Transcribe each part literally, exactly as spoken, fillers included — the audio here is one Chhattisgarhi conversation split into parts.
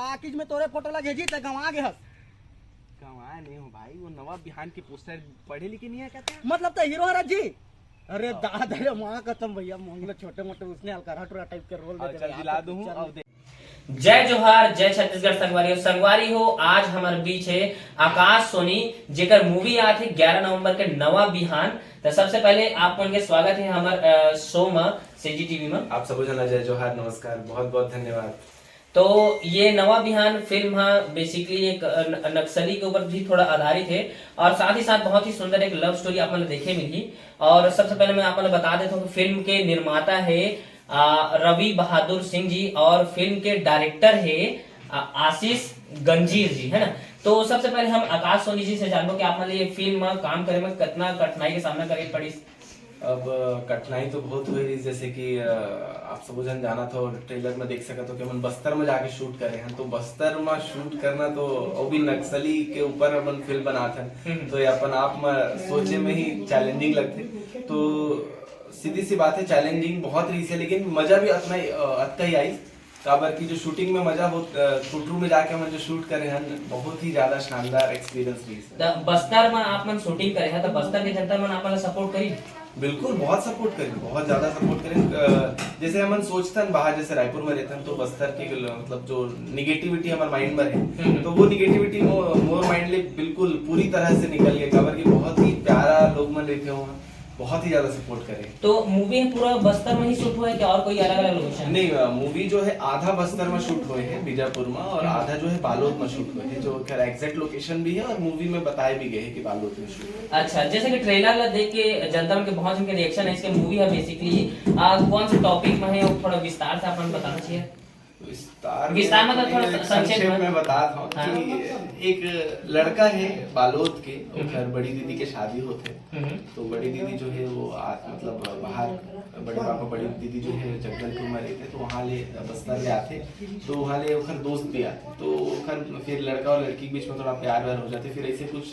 आकिज में तोरे फोटो ला भेजी त गंवा गे हस। गंवाए नहीं हो भाई, वो नवा बिहान के पोस्टर पढ़े लिखे नहीं है कहते हैं। मतलब त हीरो हरस जी। अरे दादा रे, माँ कसम भैया, मोला छोटे मोटे उसने अलकरहा टुरा टाइप के रोल दे दे चल यार, दिला तो दूँ हूँ। पिक्चर अब में देख। जय जोहार, जय छत्तीसगढ़ संगवारी हो। संगवारी हो, आज हमर बीच है आकाश सोनी, जेकर मूवी आत है ग्यारह नवंबर के नवा बिहान। तो सबसे पहले आप मन के स्वागत है हमर, अ, शो म, सीजी टीवी म। आप सबो झन ला जय जोहार, नमस्कार, बहुत बहुत धन्यवाद। तो ये नवा बिहान फिल्म ह basically एक, अ, न-, नक्सली के ऊपर भी थोड़ा आधारित है और साथ ही साथ बहुत ही सुंदर एक लव स्टोरी आप मन ल देखे मिलही। और सबसे पहले मैं आप मन ल बता देता हूँ कि फिल्म के निर्माता है, आ, रवि बहादुर सिंह जी और फिल्म के डायरेक्टर है, आ, आशीष गंजीर जी, है ना। तो सबसे पहले हम आकाश सोनी जी से जानबो कि आप मन ल ये फिल्म म काम करे में कितना कठिनाई के सामना करे पड़िस? अब, अ, कठिनाई तो बहुत हुई रही, जैसे कि, अ, आप सबो झन जानत हो, ट्रेलर में देख सकत हो कि हमन बस्तर में जाके शूट करे हन। तो बस्तर में शूट करना तो, वो भी नक्सली के ऊपर अपन फिल्म बनात हन, हम्म। तो ये अपन आप में सोचे में ही चैलेंजिंग लगथे। तो सीधी सी बात है, चैलेंजिंग बहुत रही है, लेकिन मजा भी अतना ही, अ, अतका ही आई। काबर कि जो शूटिंग में मजा होत, अ, खुटरू में जाके हमन जो शूट करे हन, बहुत ही ज्यादा शानदार एक्सपीरियंस रही है। त बस्तर में आप मन शूटिंग करे हैं, तो बस्तर के जनता मन आप मन सपोर्ट करी? बिल्कुल, बहुत सपोर्ट करी, बहुत ज्यादा सपोर्ट करी। अ, जैसे हमन सोचथन बाहर, जैसे रायपुर में रहथन, तो बस्तर के ल-, मतलब जो निगेटिविटी हमारे माइंड में है, हम्म। तो वो निगेटिविटी मो-, मोर माइंड ले बिल्कुल पूरी तरह से निकल गया, काबर कि बहुत ही प्यारा लोग मन रहते हो, बहुत ही ज्यादा सपोर्ट करे। तो मूवी है पूरा बस्तर में ही शूट हुआ है क्या और कोई अलग-अलग लोकेशन? नहीं, अ, मूवी जो है आधा बस्तर में शूट हुए है, बीजापुर में, और हम्म। आधा जो है बालोद में शूट हुए है, जो खैर एग्जैक्ट लोकेशन भी है और मूवी में बताए भी गए हैं कि बालोद में शूट हुए। अच्छा, जैसे कि ट्रेलर ला देख के जनता मन के बहुत जन के रिएक्शन है इसके मूवी है basically, आ, कौन से टॉपिक में है, वो थोड़ा विस्तार से अपन बताना चाहिए। विस्तार में विस्तार मतलब तो थोड़ा एक संक्षेप संक्षेप में। में बता दूं हाँ। कि एक लड़का है बालोद के, हम्म। ओकर बड़ी दीदी के शादी होथे। हम्म। तो बड़ी दीदी जो है वो आ, मतलब बाहर, बड़े पापा बड़ी दीदी जो है जगदलपुर में रहते, तो वहाँ ले बस्तर ले आते, तो वहाँ ले ओकर दोस्त भी आते, तो ओकर फिर लड़का और लड़की के बीच में थोड़ा प्यार व्यार हो जाते, फिर ऐसे कुछ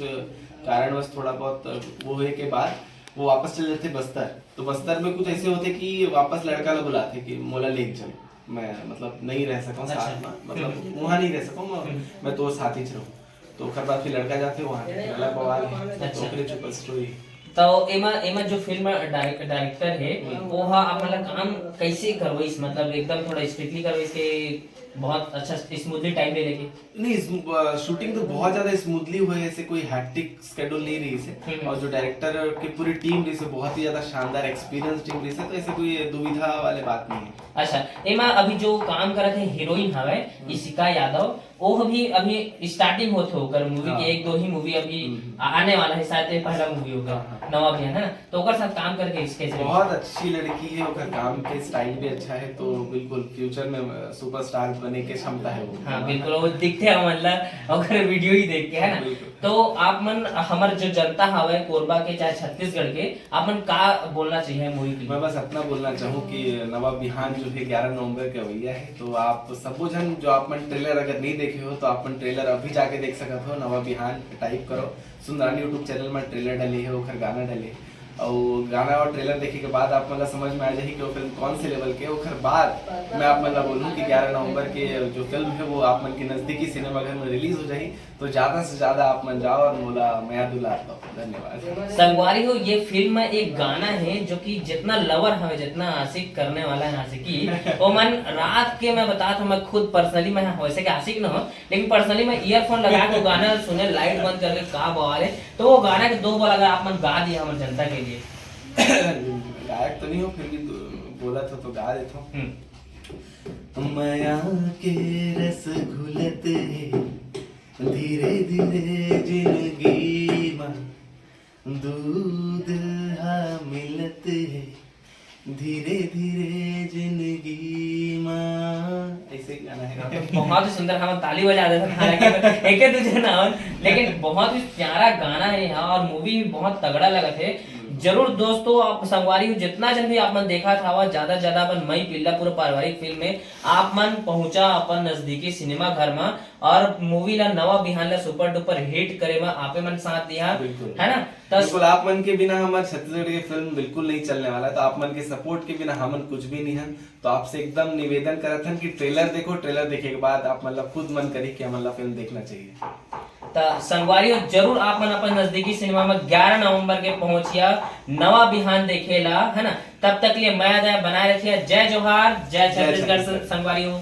कारणवश थोड़ा बहुत वो हुए के बाद वो वापस चले जाते बस्तर। तो बस्तर में कुछ ऐसे होते कि वापस लड़का ला बुलाते कि मोला ले चल, मैं मतलब नहीं रह सकूँ अच्छा। साथ में, मतलब हम्म। वहाँ नहीं रह सकूँ मैं, हम्म। मैं तो साथ ही रहूँ। तो ओकर बाद फिर लड़का जाते वहाँ, अलग बवाल है। अच्छा। तो ओकरे ऊपर स्टोरी। तो एमा, एमा जो फिल्म डायरेक्ट-, डायरेक्टर है, हम्म। वो हा आप मतलब काम कैसे करवाइस, मतलब एकदम थोड़ा स्ट्रिक्टली करवाइस के बहुत अच्छा स्मूथली टाइम ले लेके? नहीं, स्मू-, अ, शूटिंग तो बहुत ज्यादा स्मूथली हुई है, ऐसे कोई हैक्टिक शेड्यूल नहीं रही से। हम्म। और जो डायरेक्टर के पूरी टीम रही से, बहुत ही ज्यादा शानदार एक्सपीरियंस टीम रही से, तो ऐसे कोई दुविधा वाले बात नहीं है। अच्छा, एमा अभी जो काम करत है हीरोइन हवे, हम्म। इशिका यादव, वो भी अभी स्टार्टिंग होत हो ओकर मूवी हाँ। के, एक दो ही मूवी अभी हम्म। आ-, आने वाला है, शायद ये पहला मूवी होगा, हाँ, हाँ। नवा बिहान, है ना? तो ओकर साथ काम करके इस कैसे बहुत लगा? अच्छी लड़की है, ओकर काम के स्टाइल भी अच्छा है, तो बिल्कुल फ्यूचर में, अ, सुपरस्टार बने के क्षमता है वो। हाँ, बिल्कुल, वो दिखते हैं हमन ला, ओकर वीडियो ही देख के, है ना? बिल्कुल। तो आप मन, हमर जो जनता हवे कोरबा के चाहे छत्तीसगढ़ के, आप मन का बोलना चाहिए मूवी के लिए? मैं बस इतना बोलना चाहूँ कि नवा बिहान जो है ग्यारह नवंबर के अवैया है, तो आप सबो झन जो आप मन ट्रेलर अगर नहीं देखे हो, तो आप मन ट्रेलर अभी जाके देख सकत हो। नवा बिहान टाइप करो, सुंदरानी YouTube चैनल में ट्रेलर डले है, ओखर गाना डले है। और गाना और ट्रेलर देखे के बाद आप मन ला समझ में आ जाही कि वो फिल्म कौन से लेवल के है। ओखर बाद मैं आप मन ला बोलूँ कि ग्यारह नवंबर के जो फिल्म है, वो आप मन के नजदीकी सिनेमाघर में रिलीज हो जाही। तो ज्यादा से ज्यादा आप मन जाओ और मोला मया दुलार दो। धन्यवाद। संगवारी हो, ये फिल्म में एक गाना है जो कि जितना लवर हवे, जितना आशिक करने वाला है आशिकी, वो मन रात के, मैं बतात हूँ, मैं खुद पर्सनली, मैं वैसे के आशिक न हो, लेकिन पर्सनली मैं ईयरफोन लगा के वो गाना सुने, लाइट बंद करके, का बवाल है। तो वो गाना के दो बोल अगर आप मन गा दिए हमर जनता के लिए। गायक तो नहीं हो, फिर भी दो-, बोला था तो गा देता हूँ। हम्म। मया के रस घुलत हे, धीरे धीरे जिंदगी मा दूध हा मिलत हे, धीरे धीरे जिंदगी मा। ऐसे ही गाना है। बहुत ही सुंदर, हम ताली बजा देते हैं, हालांकि एक दूसरे ना हो, लेकिन बहुत ही प्यारा गाना है यहाँ, और मूवी भी बहुत तगड़ा लगा थे। जरूर दोस्तों, आप संगवारी हो, जितना जन भी आप मन देखत हवा, ज्यादा से ज्यादा अपन मई पिल्ला पूरा पारिवारिक फिल्म में आप मन पहुंचा अपन नजदीकी सिनेमा घर में और मूवी ला नवा बिहान ला सुपर डुपर हिट करे में आपे मन साथ दिया, बिल्कुल। है ना? त बिल्कुल, आप मन के बिना हमारे छत्तीसगढ़ के फिल्म बिल्कुल नहीं चलने वाला, तो आप मन के सपोर्ट के बिना हमन कुछ भी नहीं हन। तो आपसे एकदम निवेदन करत हन कि ट्रेलर देखो, ट्रेलर देखे के बाद आप मतलब खुद मन करी कि हमन ला फिल्म देखना चाहिए। त संगवारी हो, जरूर आप मन अपन नजदीकी सिनेमा में ग्यारह नवंबर के पहुंचिया नवा बिहान देखे ला, है ना? तब तक लिए मया दया बनाए रखिया। जय जोहार, जय जय छत्तीसगढ़। छत्तीसगढ़। संगवारी हो।